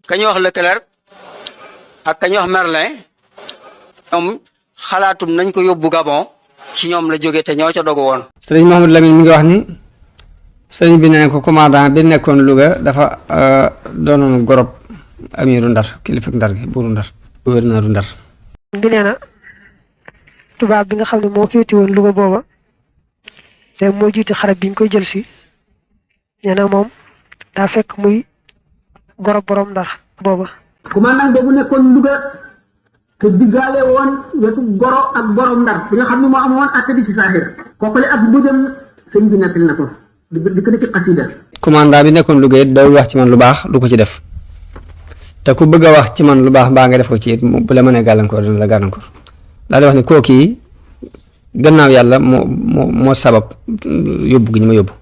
ka ñuy wax Leclerc ak ka ñuy wax Merlin ñoom xalaatum nañ ko yóbbu Gabon ci ñoom la jóge te ñoo ca dogu woon. sëriñ Mouhamadou Lamine mi ngi wax ni sëriñ bi nee ko commandant bi nekkoon Louga dafa doonoon gorob amiru Ndar kilifa Ndar gi buuru Ndar gouverneur Ndar. bi nee na tubaab bi nga xam ne moo féeti woon Louga booba te moo jiite xarab bi ñu koy jël si nee na moom daa fekk muy gorob borom Ndar booba. commandant boobu nekkoon Louga te diggaale woon wetu goro ak borom Ndar bi nga xam ne moo amoon atte bi ci saaxir kooku le ak mbujam sëñ bi nettali na ko di ko ci xasida. commandant bi nekkoon Louga it dawul wax ci man lu baax du ko ci def te ku bëgg a wax ci man lu baax mbaa nga def ko ci it bu la mënee gàllankoor dina la gàllankoor daal di wax ne kooku yi gannaaw yàlla moo sabab yóbbu gi ñu ma yóbbu.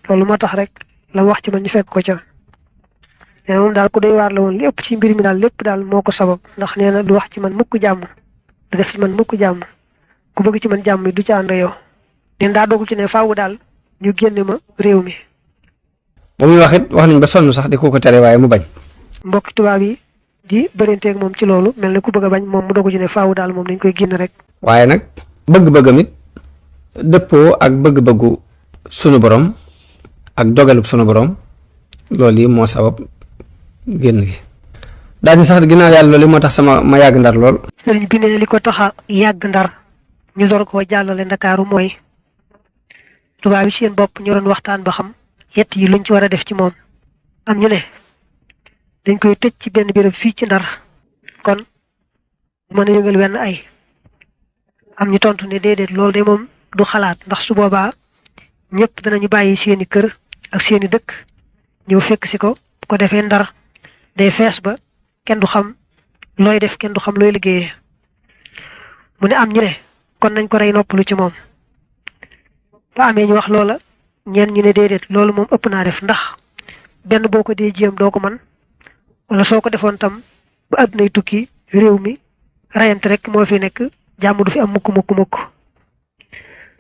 loolu moo tax rek la wax ci man ñu fekk ko ca nee na moom daal ku doy waar la woon li ëpp ci mbir mi daal lépp daal moo ko sabab ndax nee na du wax ci man mukk jàmm du def ci man mukk jàmm ku bëgg ci man jàmm du ca ànd yow den daa dogu ci ne faawu daal ñu génne ma réew mi. ba muy wax it wax nañ ba sonn sax di ko tere waaye mu bañ. mbokki tubaab yi di bërinteeg moom ci loolu mel ne ku bëgg a bañ moom mu dogu ci ne faawu daal moom dañ koy génn rek. waaye nag bëgg-bëggam it dëppoo ak bëgg-bëggu sunu borom ak dogalub sunu borom loolu yi moo sabab génn gi daal di sax ginnaaw yàlla loolu moo tax ma yàgg Ndar lool. sëriñ bi ne li ko tax a yàgg Ndar ñu door koo jàllale Ndakaaru mooy tubaab yi seen bopp ñu doon waxtaan ba xam yett yi luñ ci war a def ci moom am ñu ne dañ koy tëj ci benn béréb fii ci Ndar kon mën a yëngal wenn ay am ñu tontu ne déedéet loolu de moom du xalaat ndax su boobaa ñëpp danañu bàyyi seeni kër ak seeni dëkk ñëw fekk si ko bu ko defee Ndar day fees ba kenn du xam looy def kenn du xam looy liggéeyee mu ne am ñu ne kon nañ ko rey noppalu ci moom ba amee ñu wax loola ñenn ñu ne déedéet loolu moom ëpp naa def ndax benn boo ko dee jéem doo ko man wala soo ko defoon tam ba àddunay tukki réew mi rayante rek moo fi nekk jàmm du fi am mukk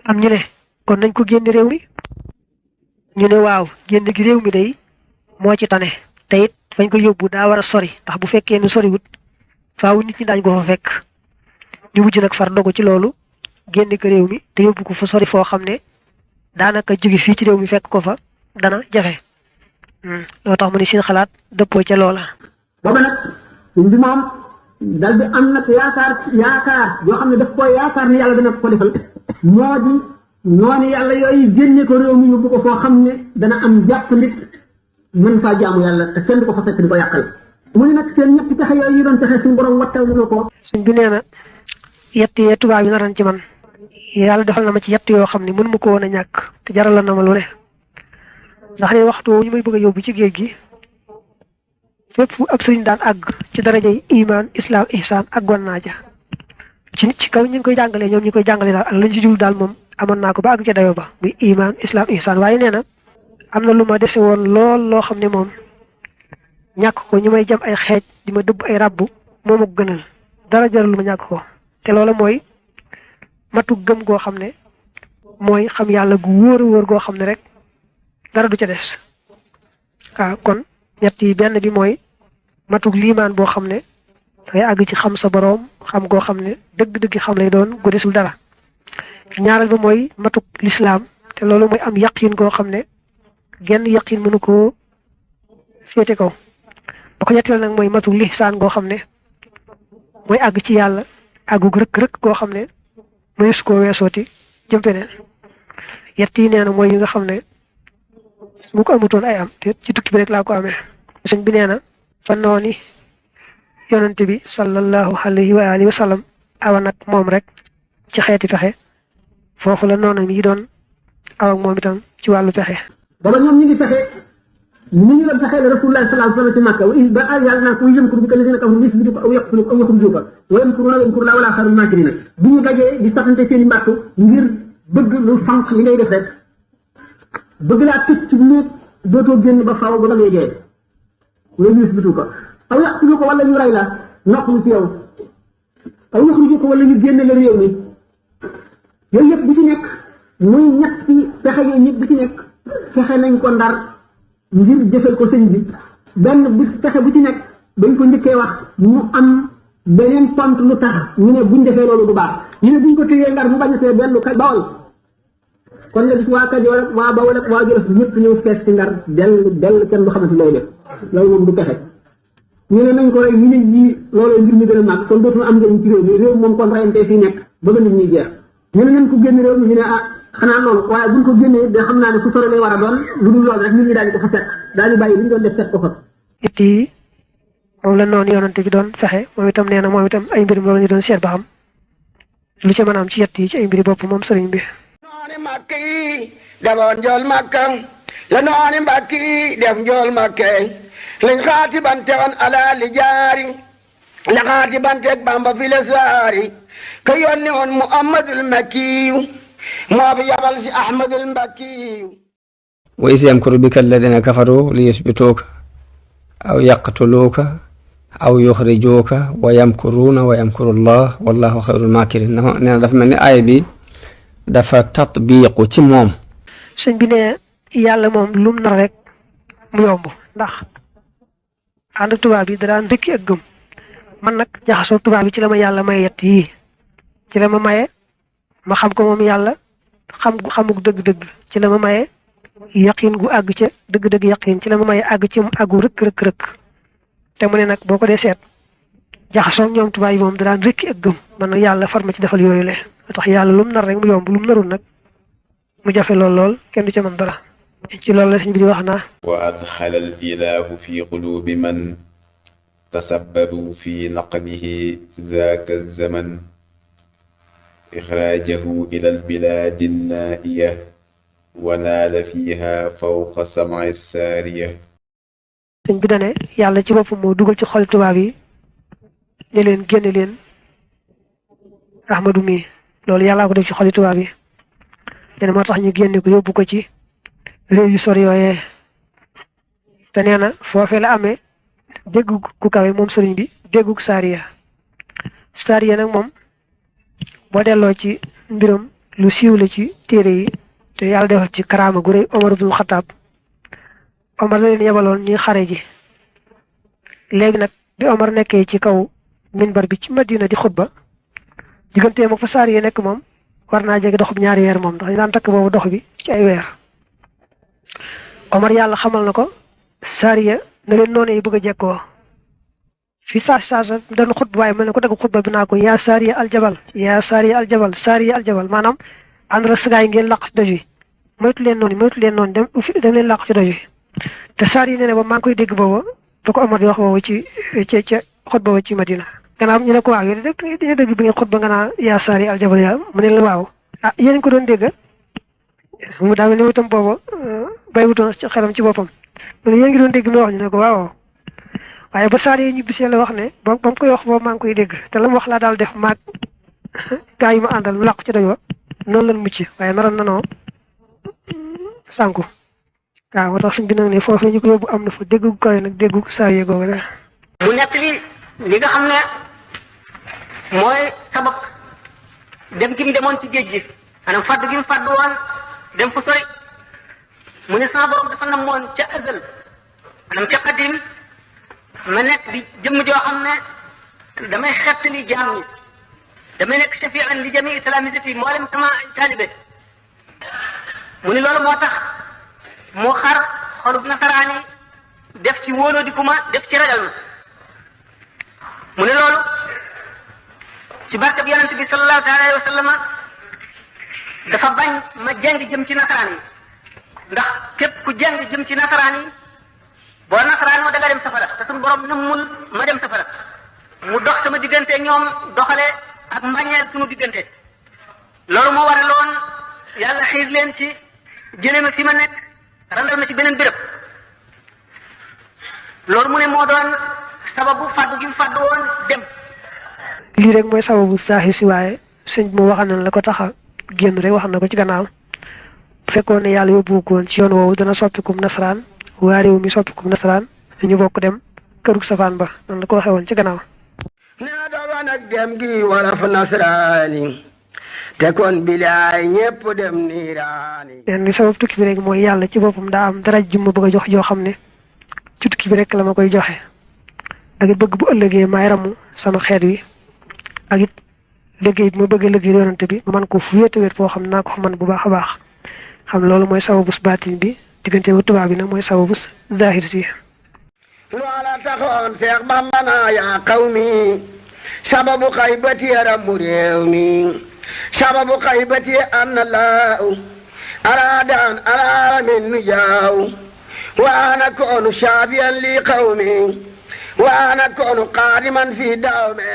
am ñu ne kon nañ ko génn réew mi ñu ne waaw génn gi réew mi day moo ci tane te it fañ ko yóbbu daa war a sori ndax bu fekkee nu soriwut faaw nit ñi daañ ko fa fekk ñu mujj nag far dogu ci loolu génn ko réew mi te yóbbu ko fa sori foo xam ne daanaka jóge fii ci réew mi fekk ko fa dana jafe loo tax mu ne seen xalaat dëppoo ca loola. booba nag suñ bi moom dal di am nag yaakaar yoo xam ne daf koy yaakaar ni yàlla dana ko defal moo di noonu yàlla yooyu génne ko réew mi yóbbu ko foo xam ne dana am jàpp nit mën faa jaamu yàlla te kenn du ko fa fekk di ko yàqal mu ne nag seen ñetti pexe yooyu yi doon pexe suñu borom wattal na ko. suñ bi nee na yett yee tubaab yi naran ci man yàlla defal na ma ci yett yoo xam ne mënu ma ko woon a ñàkk te jaral na ma lu ne ndax ne waxtu ñu may bëgg a yóbbu ci géej gi fépp fu ab sëriñ daan àgg ci darajay iman islam ihsan àggoon naa ja ci kaw ñu ngi koy jàngalee ñoom ñu koy jàngalee daal ak lañ ci jul daal moom amoon naa ko ba àgg ca dayo ba muy iman islam ihsan waaye nee na am na lu ma dese woon lool loo xam ne moom ñàkk ko ñu may jam ay xeej di ma dëbb ay rabbu moo ma gënal dara jaral lu ma ñàkk ko te loola mooy matu gëm goo xam ne mooy xam yàlla gu wóor a wóor goo xam ne rek dara du ca des waaw kon ñett yi benn bi mooy matug liimaan boo xam ne dangay àgg ci xam sa boroom xam goo xam ne dëgg-dëgg xam lay doon gu desul dara ñaareel ba mooy matug lislaam te loolu mooy am yaqin goo xam ne genn yaqin mënu koo féete kaw ba ko ñetteel nag mooy matug lihsaan goo xam ne mooy àgg ci yàlla àggug rëkk-rëkk goo xam ne mënees koo weesooti jëm feneen yett yi nee na mooy yi nga xam ne mu ko amutoon ay am te ci tukki bi rek laa ko amee sëñ bi nee na fa nooni yonante bi sallallahu alayhi wa alihi wa sallam awa nag moom rek ci xeeti pexe foofu la noonu mi doon aw ak moom itam ci wàllu pexe booba ñoom ñu ngi fexe ni ñu doon fexee la rasulullah sallallahu alayhi wa sallam ci Makka wa ba yàlla naa ko yëmkuru bi ka lazina kafaru yusbitu aw yaqtulu aw yaxrujuka wa yamkuruna wa yamkuru llahu wala xayrul maakiriina bi ñu dajee di saxante seen i mbàttu ngir bëgg lu fanq li ngay def rek bëgg laa tëj ci néeg dootoo génn ba faaw ba da ngay dee loolu yusbitu ko aw yaqtulu ko wala ñu rey la noppalu ci yow aw yaxruju ko wala ñu génne la réew mi yooyu yëpp bi ci nekk muy ñetti pexe yooyu ñëpp bi ci nekk fexe nañ ko Ndar ngir jëfal ko sëñ bi benn bu fexe bu ci nekk bañ ko njëkkee wax mu am beneen pont lu tax ñu ne buñ defee loolu du baax ñu ne buñ ko téyee Ndar mu bañ a see dellu kay Bawol kon nga gis waa Kajoor ak waa Bawol ak waa Jolof ñëpp ñëw fees ci Ndar dell kenn du xamante looy def loolu moom du pexe ñu ne nañ ko rey ñu ne ji loolu mbir mi gën a màgg kon dootul am njëriñ ci réew mi réew moom kon reyante fii nekk ba ba nit ñuy jeex ñu ne nañ ko génn réew mi ñu ne ah xanaa loolu waaye buñ ko génnee da xam naa ne fu sore lay war a doon lu dul loolu rek nit ñi daañu ko fa fekk daañu bàyyi li ñu doon def fekk ko fa it yi moom la noonu yonante bi doon fexe moom itam nee na moom itam ay mbirum loolu ñu doon seet ba xam lu ci mën a am ci yett yi ci ay mbiri bopp moom sëriñ bi nooni màkk yi demoon njool màkka la nooni mbàkk yi def njool màkke lañ xaati bante woon alaali jaari la xaati banteeg Bamba fi la saari ka yónni woon Muhammadul Makkiyu moo fi yabal si Ahmadul Mbakkiyu wa is yamkuru bika alladina kafaru li yusbituuka aw yaqtuluuka aw yuxrijuuka wa yamkuruuna wa yamkuru llah wallahu xayrul maakirin nee na dafa mel ni aaya bi dafa tatbiqu ci moom sëñ bi ne yàlla moom lum nar rek mu yomb ndax ànd tubaab yi daan dëkki ak gëm man nag jaxasoo tubaab yi ci la ma yàlla may yett yii ci la ma maye ma xam ko moom yàlla xamuk dëgg-dëgg ci la ma maye yaqin gu àgg ca dëgg-dëgg yaqin ci la ma maye àgg ci mu àggu rëkk te mu ne nag boo ko dee seet jaxasoo ñoom tubaab yi moom daan dëkki ak gëm man nag yàlla far ma ci defal yooyu le tax yàlla lum nar rek mu yomb lum narul nag mu jafe lool kenn du ca mën dara ci loolu la sëñ bi di wax naa wa adxala al ilahu fi qulubi man tasabbabu fi naqlihi zaaka zaman ixraajahu ila albilaadi nnaaiya wa naala fiha fawqa samci saariya sëñ bi dane yàlla ci boppam moo dugal ci xol tubaab yi ne leen génne leen Ahmadu mi loolu yàllaa ko def ci xoli tubaab yi nee na moo tax ñu génne ko yóbbu ko ci réew yu sori yooyee te nee na foofee la amee déggu ku kawe moom sëriñ bi déggug saariya nag moom boo delloo ci mbiram lu siiw la ci téere yi te yàlla defal ci karaama gu rëy Omar ibnul Xataab Omar la leen yebaloon ñuy xare ji léegi nag bi Omar nekkee ci kaw minbar bi ci Madina di xutba digganteem ak fa saariya nekk moom war naa jege dox bi ñaari weer moom ndax ñu daan takk boobu dox bi ci ay weer Omar yàlla xamal na ko saariya na leen noonu yi bëgg a jekkoo fi saas dañu xutba waaye mel ne ko dagg xutba bi naa ko yaa saariya aljabal saariya aljabal maanaam ànd la sagaay ngeen làq ci doj wi moytu leen noonu dem leen làq ci doj wi te saariya nee ne ba maa ngi koy dégg booba da ko Omar di wax boobu ci xutba ba ci Madina gannaaw ñu ne ko waaw yéen dañu dégg bi ngeen xutba nga naa yaa saariya aljabal yaa mu ne la waaw ah yéen ko doon dégg mu daa mel ni itam booba bàyyiwutoon ci xelam ci boppam mu ne yéen ngi doon dégg mi wax ñu ne ko waaw waaye ba saar yi ñibbisee la wax ne ba mu koy wax boobu maa ngi koy dégg te la mu wax laa daal def maag gaa yi ma àndal mu làqu ci doj wa noonu lan mucc waaye naroon nanoo sànku waaw moo tax suñ bi nag ne foofee ñu ko yóbbu am na fa déggu kaw nag déggu saar yi googu de mu nekk li nga xam ne mooy sabab dem gi mu demoon ci géej gi maanaam fàddu gi mu fàddu woon dem fu sori mu ne sama borom dafa namoon ca azal maanaam ca qadim ma nekk di jëmm joo xam ne damay xettali jaam ñi damay nekk shafian li jami talaamisati mboolem sama ay taalibe mu ni loolu moo tax mu xar xolub nasaraan yi def ci wóoloo di kuma def ci ragal ma mu ne loolu ci barkab yonente bi sallallahu alayhi wa sallam dafa bañ ma jeng jëm ci nasaraan yi ndax képp ku jeng jëm ci nasaraan yi boo nasaraan moo da nga dem safara te suñu borom nammul ma dem safara mu dox sama diggante ñoom doxale ak mbañeel suñu diggante loolu moo waraloon yàlla xiir leen ci jëlee ma fi ma nekk randal ma ci beneen béréb loolu mu ne moo doon sababu fàddu gi mu fàddu woon dem lii rek mooy sababu saaxi si waaye sëñ bi mu wax na la ko tax a génn rek wax na ko ci gannaaw bu fekkoon ne yàlla yóbbu ko woon ci yoon woowu dana soppikum nasaraan waa réew mi soppikum nasaraan ñu bokk dem kërug safaan ba noonu la ko waxee woon ci gannaaw nee doon ak dem gi wala fa nasaraani te kon bilaay ñépp dem niiraani leen li sabab tukki bi rek mooy yàlla ci boppam daa am dara ju ma bëgg a jox joo xam ne ci tukki bi rek la ma koy joxe ak it bëgg bu ëllëgee maay ramu sama xeet wi ak it liggéey bi ma bëgg a liggéey yonante bi ma man ko fu wéete wéet foo xam naa ko man bu baax a baax xam loolu mooy sababus baatin bi diggante bu tubaab bi nag mooy sababus zahir si loola taxoon Seex Bamba naa yaa qawmi sababu xaybati ramu réew mi sababu xaybati an laaw araada an araara min nu jaaw wa ana koonu shaafiyan li qawmi wa ana koonu qaadiman fi dawme